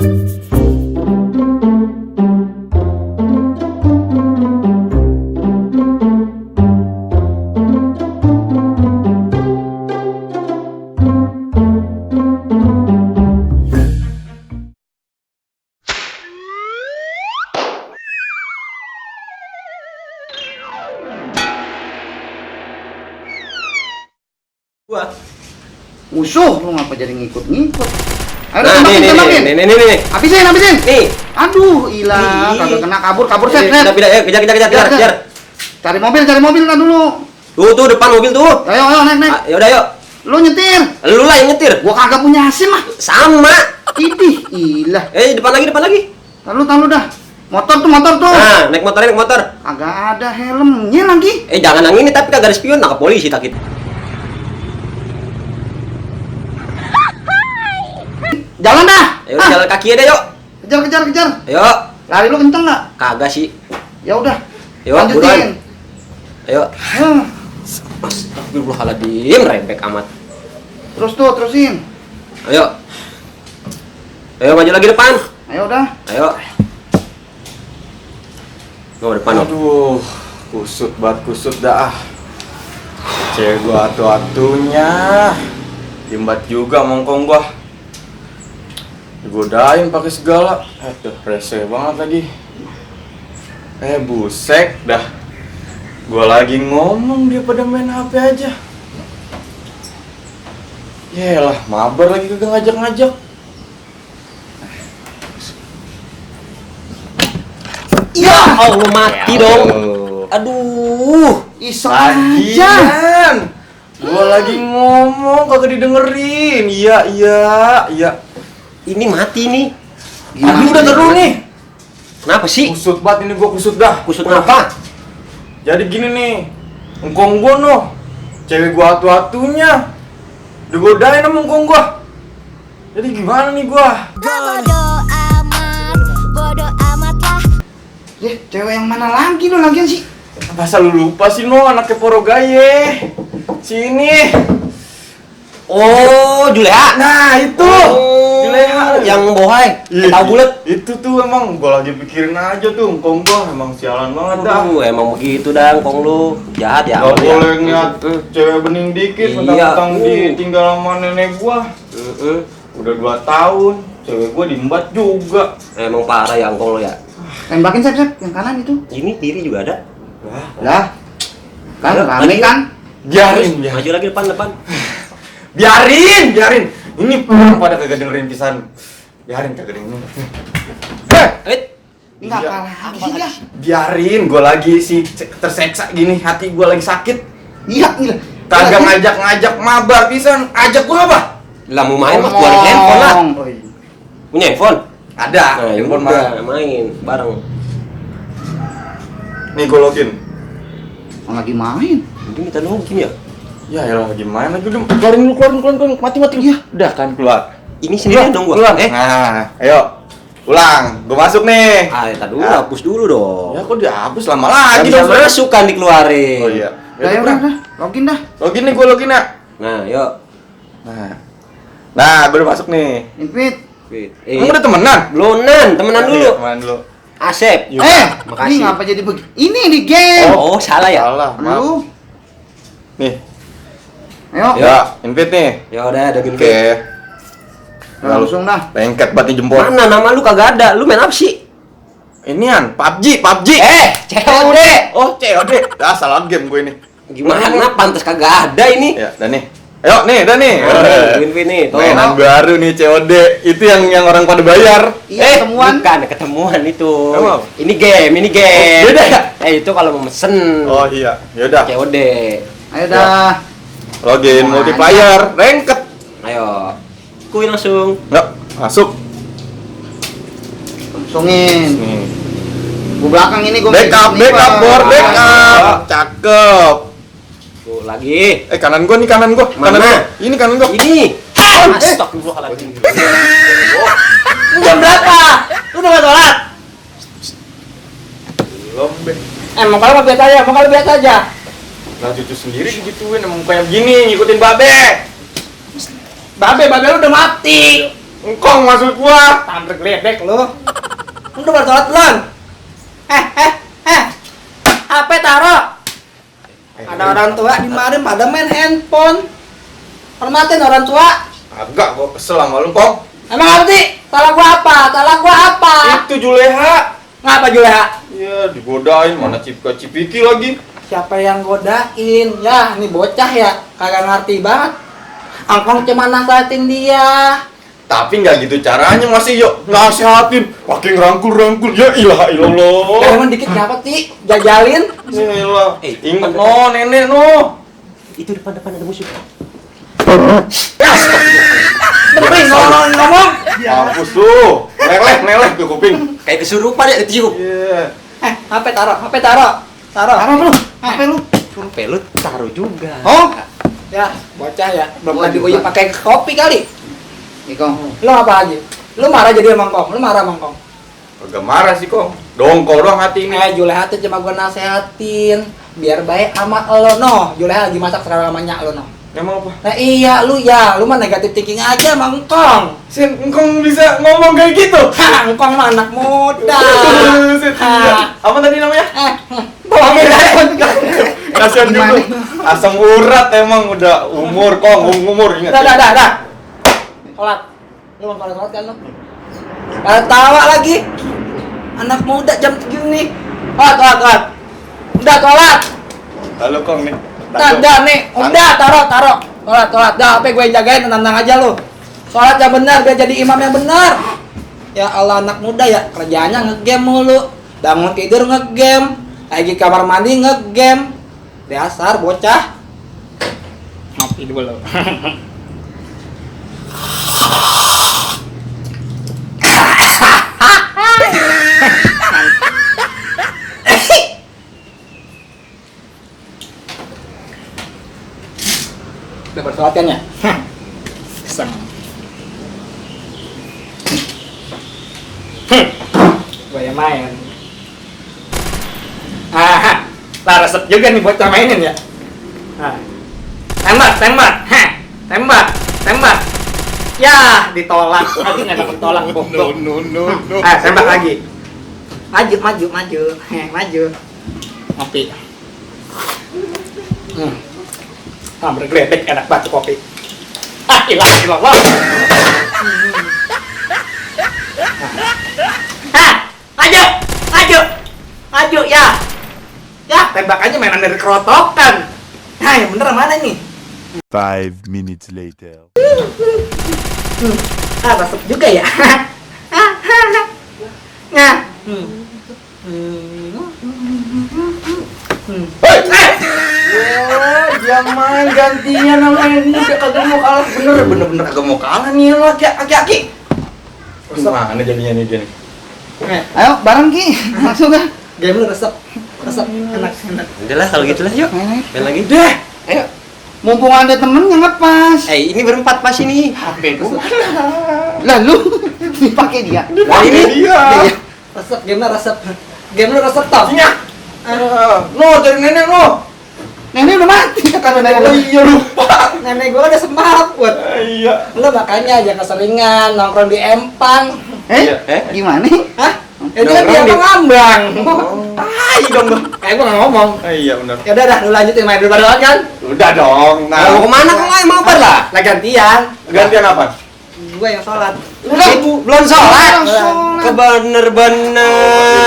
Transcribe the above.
Gua musuh lu ngapa jadi ngikut-ngikut? Ayo nah, tembakin. nih. Habisin. Nih. Aduh, hilang. Kagak kena kabur set. Pindah, kejar. Cari mobil kan dulu. Tuh depan mobil tuh. Ayo naik. Ya udah yuk. Lu nyetir. Lu lah yang nyetir. Gua kagak punya SIM mah. Sama. Idih, ilah. Depan lagi. Tahu dah. Motor tuh. Nah, naik motor. Kagak ada helmnya lagi. Jangan yang ini tapi kagak ada spion, nangkap polisi takit. Jalan dah. Ayo jalan kaki aja yuk. Kejar. Ayo. Lari lu kenceng enggak? Kagak sih. Ya udah. Ayo, lanjutin. Ayo. Astagfirullahaladzim, rembek amat. Terusin. Ayo maju lagi depan. Ayo udah. Ayo. Depan. Aduh, kusut dah. Cewek gua atu-atunya. Imbat juga mongkong gua. Digodain pakai segala. Aduh, rese banget lagi. Busek dah. Gua lagi ngomong dia pada main HP aja. Yelah, mabar lagi kagak ngajak-ngajak. Ya Allah, mati dong. Aduh, iseng aja. Lagian, gua lagi ngomong kagak didengerin. Iya. ini mati nih. Tadi udah terus nih. Kenapa sih? Kusut banget ini, gua kusut dah. Kusut apa? Jadi gini nih, engkong gua noh, cewek gua atu-atunya digodain sama engkong gua. Jadi gimana nih gua? Bodo amat lah. Cewek yang mana lagi lo lagian sih? Masa lu lupa sih noh, anaknya Porogaye. Sini. Oh, Juleha. Nah itu. Juleha Yang bohai, tahu bulat. Itu tuh emang gua lagi pikirin aja tuh engkong gua emang sialan banget dah. Emang begitu dah, kong lu jahat ya. Gak boleh ngeliat cewek bening dikit, mentang-mentang ditinggal sama nenek gua. Udah 2 tahun, cewek gua diembat juga. Emang parah ya kong lu ya. Tembakin Sep, yang kanan itu. Ini kiri juga ada. Lah. Kan Ayo, rame lanjut. kan? Biarin. Maju lagi depan. Biarin. Ini pada kagak dengerin pisan. Biarin kagak dengerin. Enggak Iya. kalah lagi sih dia. Biarin, gua lagi sih terseksa gini, hati gua lagi sakit. Iya. Kagak ngajak-ngajak mabar pisan. Ajak gua apa? Lah mau main mas keluarin handphone lah. Oh, iya. Punya handphone? Ada. Nah, Handphone udah, mah. main bareng. Nih gua login. Lagi main. Ini minta login ya? Ya elah lagi main lagi udah. Keluarin mati. Iya, udah kan keluar. Ini sendirian dong gua. Keluar. Nah, ayo. Ulang, gua masuk nih. Tadi dulu hapus dulu dong. Ya kok dihapus lama lagi Bisa dong. masuk kan dikeluarin. Oh iya. Udah. Login dah. Login nih, gua login ya. Nah, yuk. Nah, gua udah masuk nih. Invite. Kamu udah temenan? Belonan, temenan dulu. Iya, temenan dulu. Asep. Yuk. Ini ngapa jadi begini? Ini di game. Oh, salah ya? Salah, maaf. Lu. Nih. Ayo. Ya, invite nih. Ya udah, ada game. Oke. Langsung dah. Lengket banget nih jempol. Mana nama lu kagak ada? Lu main apa sih? Inian, PUBG. COD. Oh, COD. Ah, salah game gue ini. Gimana? Pantas kagak ada ini. Ya, dan nih. Ayo nih, dan nih. Win nih, tuh. Mainan baru nih COD. Itu yang orang pada bayar. Iya, ketemuan. Bukan ketemuan itu. Emang? Ini game. Oh, beda ya? Itu kalau mau mesen. Oh iya, yaudah. COD. Ayo dah. Login Mau multiplayer, ranked. Ayo. Kuy langsung. Nggak, masuk. Langsungin. Nih. Gua belakang ini gua Backup, bor, backup. Cakep. Tuh lagi. Kanan gua nih, kanan gua. Mana? Kanan gua. Ini kanan gua. Ini. Astagfirullahaladzim. Ini jam berapa? Lu udah gak sholat? Belum, Be. Mau kalau biasa aja. Nah, cucu sendiri digituin, emang kayak begini, ngikutin babe. Babe lu udah mati. Engkong maksud gua. Tampil geledek lu. Udah pada sholat belum? HP taruh. Ada orang tua di mari pada main handphone. Hormatin orang tua. Agak gua kesel sama lu, Kong. Emang apa sih? Salah gua apa? Itu Juleha. Ngapa Juleha? Iya, digodain mana Cipiki lagi. Siapa yang godain? Ya, ini bocah ya, kagak ngerti banget. Angkong cuma nasihatin dia. Tapi nggak gitu caranya masih yuk nasihatin, pakai ngerangkul-rangkul. Ya ilah ilallah. Emang dikit ngapa sih? Jajalin? Ya ilah. Eh, Ingat no, nenek no. Itu depan-depan ada musuh. Bener ngomong. Mampus lu. Meleh ke kuping. Kayak kesurupan ya ditiup. Iya. HP taruh. Apa lu? Apa lu? Sampai lu taruh juga. Oh, Ya, bocah ya. Belum tadi uyup pakai kopi kali. nih Kong. Lu apa aja? Lu marah jadi emang Kong. Lu marah emang Kong. Agak marah sih, Kong. Dongkol doang hati ini. Juleha tuh cuma gua nasehatin biar baik sama lo no. Juleha lagi masak sekarang sama nyak lo no. Emang apa? Nah iya lu mah negatif thinking aja Mang Kong. Sin, engkong bisa ngomong kayak gitu? Hah, Kong mah anak muda. Set, Hah. iya. Apa tadi namanya? Bohongin aja. Kasihan juga. Asam urat emang udah umur, Kong. Umur ingat. Dah. Sholat. Lu mau sholat kan lu? Tawa lagi. Anak muda jam 7 nih. Sholat. Udah sholat. Halo, Kong nih. Dah nih. Udah taruh. Sholat. Dah apa gue jagain, tenang aja lu. Sholat yang benar biar jadi imam yang benar. Ya Allah, anak muda ya kerjaannya ngegame mulu. Bangun tidur ngegame. Lagi kamar mandi ngegame. Dasar bocah. Ngopi dulu. Udah bersolat kan ya? Keseng. Gue yang main. Lah resep juga nih bocah mainin ya. Tembak. Ya, ditolak. Lagi nggak dapat tolak goblok. No. Tembak lagi. Maju. Ngopi. Bergeledek enak banget kopi. Ilah. Maju ya. Ya, tembak aja mainan dari kerotokan. Nah, yang bener mana nih? 5 minutes later. Resep juga ya. Nah. Dia main gantian namanya ini dia kagak mau kalah. Bener kagak mau kalah nih lo aki-aki. Mana jadinya nih dia nih? Ayo bareng Ki. Langsung kan. Game lu resep enak. Udah lah kalau gitu lah yuk. Main lagi. Deh. Ayo. Mumpung ada temen yang ngepas. Ini berempat pas ini. HP gua. Lalu dipakai dia. Nah, ini dia. Resep game lu resep top. Sinya. No, dari nenek no. Nenek udah mati kata nenek. Oh iya lupa. Nenek gua udah semaput. Iya. Lu makanya aja keseringan nongkrong di empang. Gimana? Hah? Itu kan dia ngambang. Tai dong gua. Gua nggak ngomong. Iya benar. Ya udah lu lanjutin main dulu pada kan? Udah dong. Nah, mau kemana kok nggak mau apa lah? Lah gantian. Gantian apa? Gua yang sholat. Belum sholat. Sholat. Kebener-bener.